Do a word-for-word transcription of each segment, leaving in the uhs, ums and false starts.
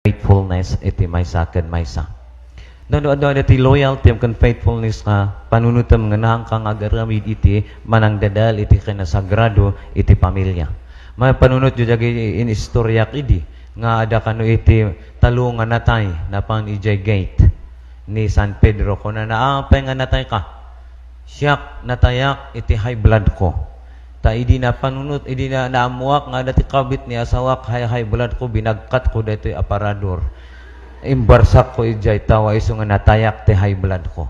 faithfulness iti maysa ken maysa. No, no, no, iti loyalty ken faithfulness nga panunotem nga naanka nga agaramid iti manangdadal iti kinasagrado iti pamilya. Mapanunotyo dagiti inistoriak idi nga adda kano iti talo nga natay napan idiay gate ni San Pedro. Kunana, "Apay nga natayka?" "Siak, natayak iti high blood ko. Ta idi napanunot, idi na, naammoak nga adda ti kabit ni asawak, high, high blood ko, binagkatko daytoy aparador. Imbarsakko idiay tawa isu nga natayak ti high blood ko."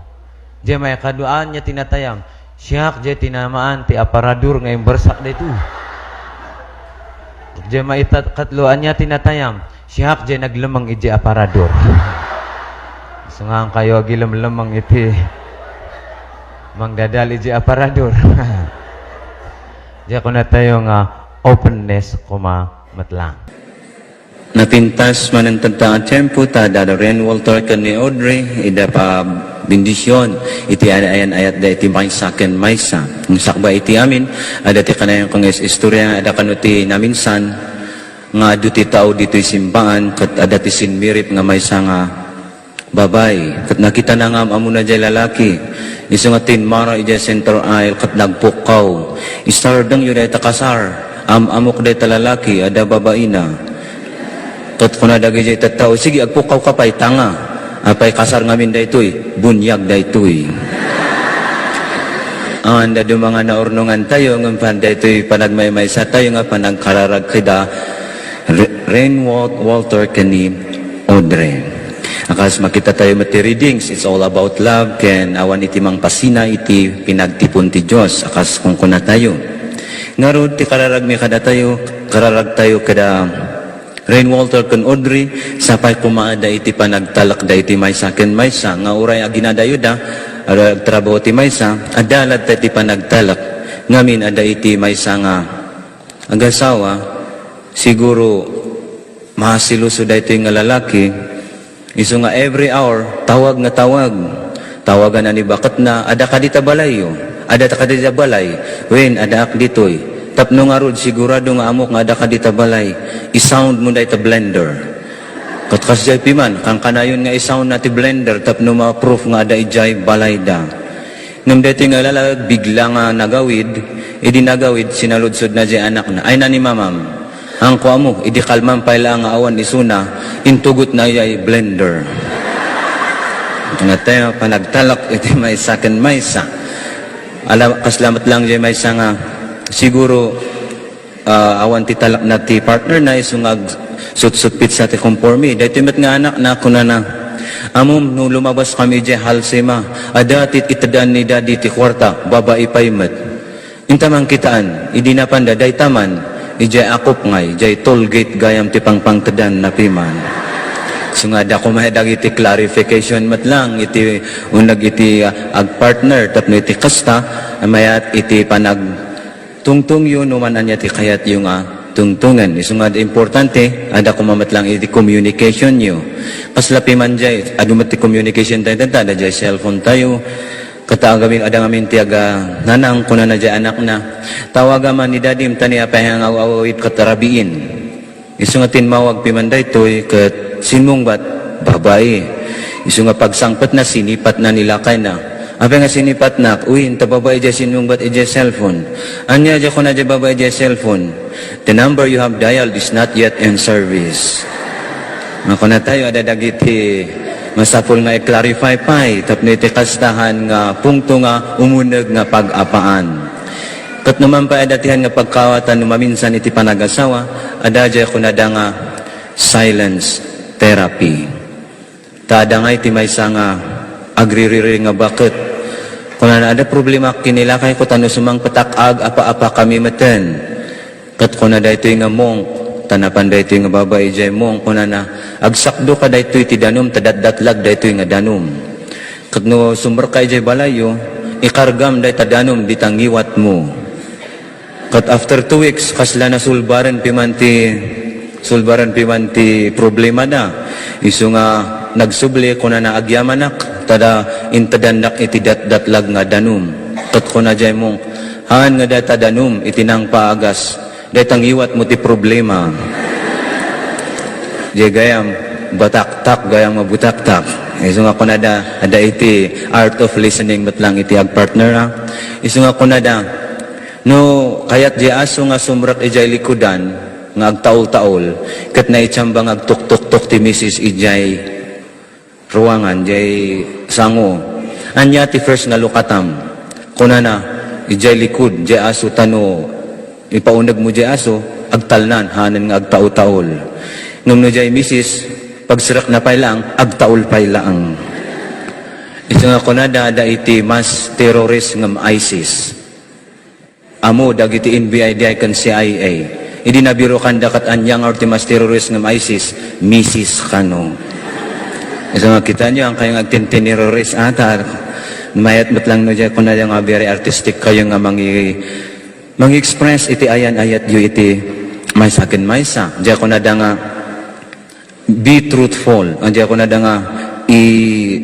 Diay maikadua, "Ania ti natayam?" "Siak diay tinamaan ti aparador nga imbarsak daytoy." Diay maikatlo, "Ania ti natayam?" "Siak diay naglemmeng idiay aparador." Isu nga kayo agilemlemmeng iti mangdadal idiay aparador. Diay kunatayo nga openness koma met lang. Napintas manen tatta a tiempo ta da Ren Walter ken ni Audrey, ida pa bendision iti ayan-ayatda iti maysa ken maysa. Sakbay iti amin, adda ti kanayon nga is-, istorya nga adda kano ti naminsan nga adu ti tao ditoy simbaan ket adda ti sinmirip nga maysa nga babai, ket nakitana nga am-ammona jay lalaki. Isu nga timmara idiay center aisle ket nagpukkaw. "Isardengyo dayta kasar. Am-ammok dayta lalaki, adda babaina." Ket kuna dagidiay tattao, "Sige, agpukkawka pay, tanga. Apay kasar ngamin daytoy? Buniag daytoy." Awan da dumanga naurnongantayo, ngem pan daytoy panagmaymaysatayo nga panagkararag kida Re-, Rain Wal-, Walter ken ni Audrey. A kas makitatayo met ti readings, it's all about love, ken awan iti mangpasina iti pinagtipon ti Dios, a kas kunkunatayo. Ngarud, ti kararagmi kadatayo, kararagtayo kada Rain Walter ken Audrey, sapay koma adda iti panagtalekda iti maysa ken maysa, nga uray aginadayoda, uray agtrabaho ti maysa, adda latta iti panagtalek, ngamin adda iti maysa nga agasawa, siguro, maseloso daytoy nga lalaki, isu nga every hour, tawag nga tawag. Tawaganna ni baketna, "Adda kadi ta balayyo? Adda ta kadi ta balay?" "Wen, addaak ditoy." "Tapno ngarud, sigurado nga ammok nga adda kadi ta balay, i-sound mo dayta blender." Ket kasdiay piman, kankanayon nga i-sound na ti blender tapno ma-proof nga adda idiay balayda. Ngem daytoy nga lalaki, bigla nga nagawid, idi nagawid, sinaludsodna diay anakna, "Ay na ni mamam?" "Haanko ammo, idi kalman pay laeng nga awan isuna, intugotna idiay blender." Kunatayo, panagtalek iti maysa ken maysa. Ala, kasla met lang diay maysa nga, siguro, ah, awan ti talekna ti partnerna, isu nga agsutsutpitsa ti komporme. Daytoy met nga anakna, kunana, "Ammom, no lumabaskami idiay Halsema, adda ti iteddan ni Daddy ti kuarta, babai pay met." Inta mangkitaan, idi napanda, dayta man, idiay Akupngay, idiay toll gate gayam ti pangpangteddanna piman. Isu nga adda koma dagiti clarification met lang iti uneg iti, ah, agpartner tapno iti kasta, mayat iti panag- tungtongyo no man ania ti kayatyo nga tungtongen. Isu nga importante, adda koma met lang iti communicationyo. Kasla piman diay, adu met ti communication tayo, adda diay cellphone tayo. Ket agamin, adda ngamin ti agananang, kunana diay anakna, "Tawaga man ni Dadim ta ni apay nga aw-awawid ket rabiin." Isu nga timmawag piman daytoy ket simmungbat, babai. Isu nga pagsangpetna, sinipatna ni lakayna. Apay nga sinipatnak? Uy, inta babai diay simmungbat idiay cellphone. Ania diay kuna diay babai idiay cellphone? "The number you have dialed is not yet in service." Nga kunatayo, adda dagiti masapul nga i-clarify pay tapno iti kastahan nga pungto nga umuneg nga pag-apaan. Ket no man pay adda ti haan nga pagkaawatan no maminsan iti panagasawa, adda diay kunada nga silence therapy. Ta adda ngay ti maysa nga agririri nga baket. Kunana, "Adda problema ken ni lakayko ta no sumangpetak, aapa-apakami meten." Ket kuna daytoy nga monk, ta napan daytoy nga babai idiay monk, kunana, "Agsakdoka daytoy ti danum ta datdatlag daytoy nga danum. Ket no sumrekka idiay balayyo, ikargam dayta danum dita ngiwatmo." Ket after two weeks, kasla nasulbaren piman ti, sulbaren piman ti problemada. Isu nga nagsubli, kunana, "Agyamanak, ta da, intedannak iti datdatlag nga danum." Ket kuna diay monk, "Haan nga dayta danum iti nangpaagas, dayta ngiwatmo ti problema." Diay gayam, bataktak gayam nga butaktak. Isu nga kunada, adda iti art of listening met lang iti agpartner, a. Isu nga kunada, no kayat di aso nga sumrek idiay likudan nga agtaol-taol, ket naitsamba nga agtuktuktok ti misis idiay ruangan, diay sango. Ania ti first nga lukatam? Kunana, idiay likud, diay aso, tano ipauneg mo diay aso, agtalnan, hanen nga agtaol-taol. Ngem no diay misis, pagsrek na pay laeng, agtaol pay laeng. Isu nga kunada, adda iti mas terrorist ngem ISIS. Ammo dagiti N B I D I ken C I A. Idi nabirokanda ket ania nga ti mas terrorist ngem ISIS, misis kano. Isu nga kitaenyo, ang kayong agtintinirorist ata. Mayat met lang no diay kunada nga very artistic kayo nga mangi-, mangi-express iti ayan-ayatyo iti maysa ken maysa. Diay kunada nga, be truthful. Ang diay kunada nga, i-,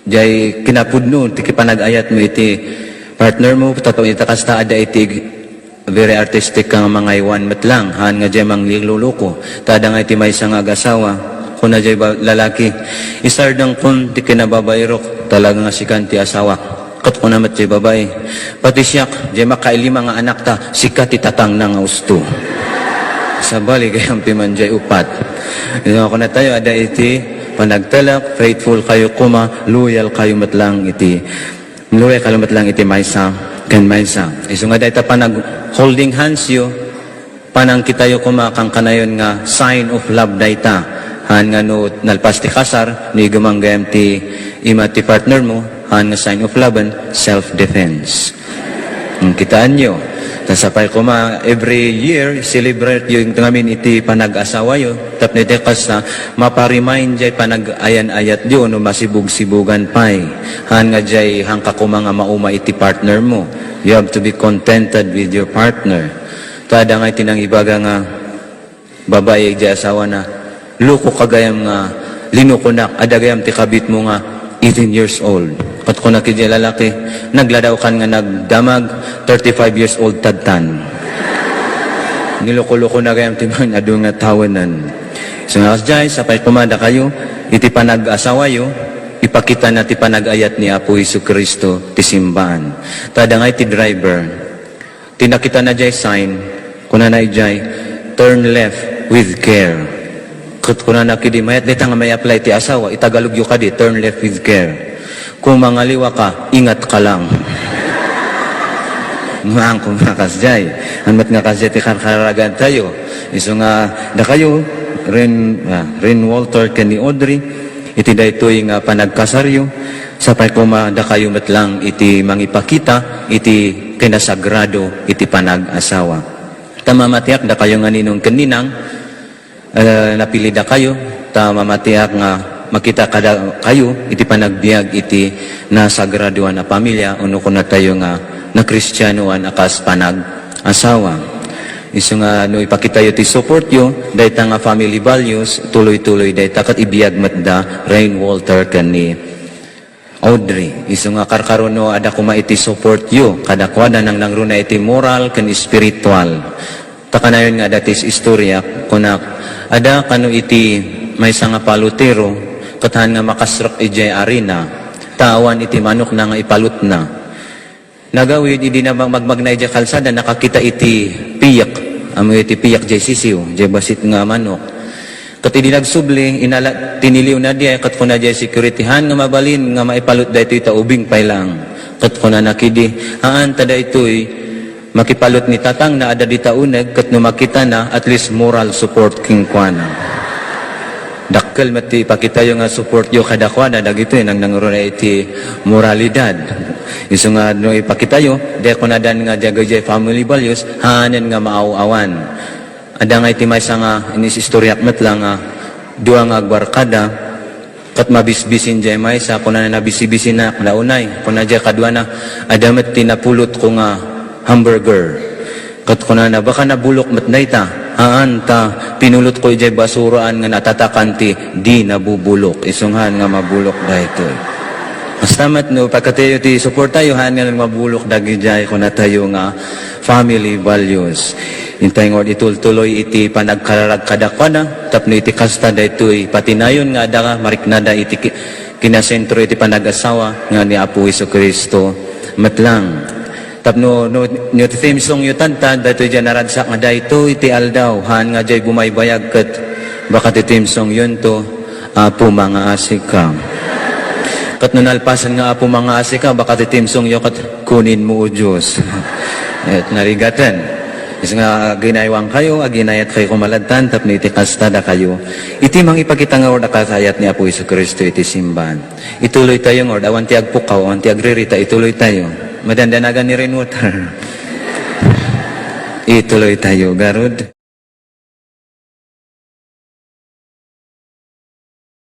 diay kinapudno ti kipanag-ayatmo iti partner mo, tapno ita kasta adda iti very artistic ka nga mangaywan met lang, haan nga diay mangliluluko. Ta adda nga iti maysa nga agasawa, kuna diay ba-, lalaki, "Isardengkon ti kinababairok, talaga nga sikan ti asawak." Ket kuna met diay babai, "Pati siak, diay makailima nga anakta, sika ti tatangna nga usto." Sabali gayam ti man diay upat. Isu nga kunatayo, adda iti panagtalek, faithful kayo koma, loyal kayo met lang iti, loyal kayo met lang iti maysa ken maysa. Isu nga dayta panag-holding hands yo, panangkitayo koma, kankanayon nga sign of love dayta. Haan nga no nalpas ti kasar, no igumang gayam ti ima ti partner mo, haan nga sign of love, self-defense. Hmm, kitaenyo. Ta sapay koma, every year, celebrate yo ngamin iti panag-asawayo. Tapno iti kasta, maparemind diay panag-ayan-ayatyo no masibug-sibugan pay. Haan nga diay hangka koma nga mauma iti partner mo. You have to be contented with your partner. Ta adda nga iti nangibaga nga babai idiay asawana, "Lukok gayam nga linukonak, adda gayam ti kabitmo nga eighteen years old." Ket kuna idiay lalaki, "Nagladawkan nga nagdamag, thirty-five years old tadtan." Nilukolukona gayam ti man adu nga tawenan. Isu nga kasdiay, sapay koma dakayo, iti panag-asawayo, ipakitana ti panag-ayat ni Apo Jesu-Cristo ti simbaan. Ta adda nga iti driver, ti nakitana diay sign, kunana idiay, "Turn left with care." Ket kunana kidi, "Mayat dayta nga may-apply ti asawa, Itagalogyo kadi, turn left with care. Kung mangaliwa ka, ingat ka lang." Maan koma kasdiay. Haan met nga kasdiay ti karkaragantayo. Isu nga dakayo, Ren, ah, Ren Walter ken ni Audrey, iti daytoy nga panagkasaryo, sapay koma dakayo met lang iti mangipakita iti kinasagrado iti panag-asawa. Ta mamatiak dakayo nga ninong ken ninang, eh, napili dakayo, ta mamatiak nga makita kada kayo iti panagbiag iti nasagradoan a pamilya, ono kunatayo nga nakristianoan a kas panag-asawa. Isu nga no ipakitayo ti supportyo, dayta nga family values, tuloy-tuloy dayta ket ibiag met da Rain Walter ken ni Audrey. Isu nga karkaro no adda koma iti supportyo kadakuada, nangnangruna iti moral ken spiritual. Ta kanayon nga adda ti istorya, kunak, adda kano iti maysa nga palutero, ket haan nga makasrek idiay arena, ta awan iti manokna nga ipalutna. Nagawid, idi na mag-, magmagna idiay kalsada, nakakita iti piyek. Ammo iti piyek, diay sisiw, diay bassit nga manok. Ket idi nagsubli, inala, tiniliwna diay, ket kuna diay security, "Haan nga mabalin nga maipalut daytoy ta ubing pay laeng." Ket kunana kidi, "Haan, ta daytoy makipalut ni tatangna, adda dita uneg, ket no makitana, at least moral support kenkuana." Dakkel met ti ipakitayo nga supportyo kadakuada, dagitoy nangnangruna iti moralidad. Isu nga no ipakitayo, diay kunadan nga dagiti family values, haanen nga maaw-awan. Adda nga iti maysa nga inisistoriak met la nga dua nga agbarkada, ket mabisbisin diay maysa, kunana, "Nabisibisinak, naunay." Kuna diay kaduana, "Adda met ti napulotko nga hamburger." Ket kunana, "Baka nabulok met dayta." "Haan, ta pinulotko idiay basuraan nga natatakan ti di nabubulok." Isu nga mabulok daytoy. Basta met no pagkatayo ti suportayo, haan nga nagmabulok dagidiay kunatayo nga family values. Intay nga itultuloy iti panagkararag kadakuada, tapno iti kasta daytoy patinayon nga adda mariknada iti ki-, kinasentro iti panagasawa nga ni Apo Jesu-Cristo met lang. Tapno, no, no ti theme song yo tanta, daytoy diay naragsak nga daytoy iti aldaw, haan nga diay bumaybayag ket baka ti theme song yonto, Apo, mangaasika. Ket no nalpasen nga Apo, mangaasika, baka ti theme song yo ket kunin mo, O Dios. Et narigaten. Isu nga aginaywan kayo, aginayat kayo kumaladtan, tapno iti kasta dakayo. Iti mangipakita nga ur-, a kasayat ni Apo Jesu-Cristo iti simbahan. Ituloy tayo, Lord. Awan ti agpukaw, awan ti agririta. Ituloy tayo. Madandanagan ni rainwater. Ituloy tayo, garud.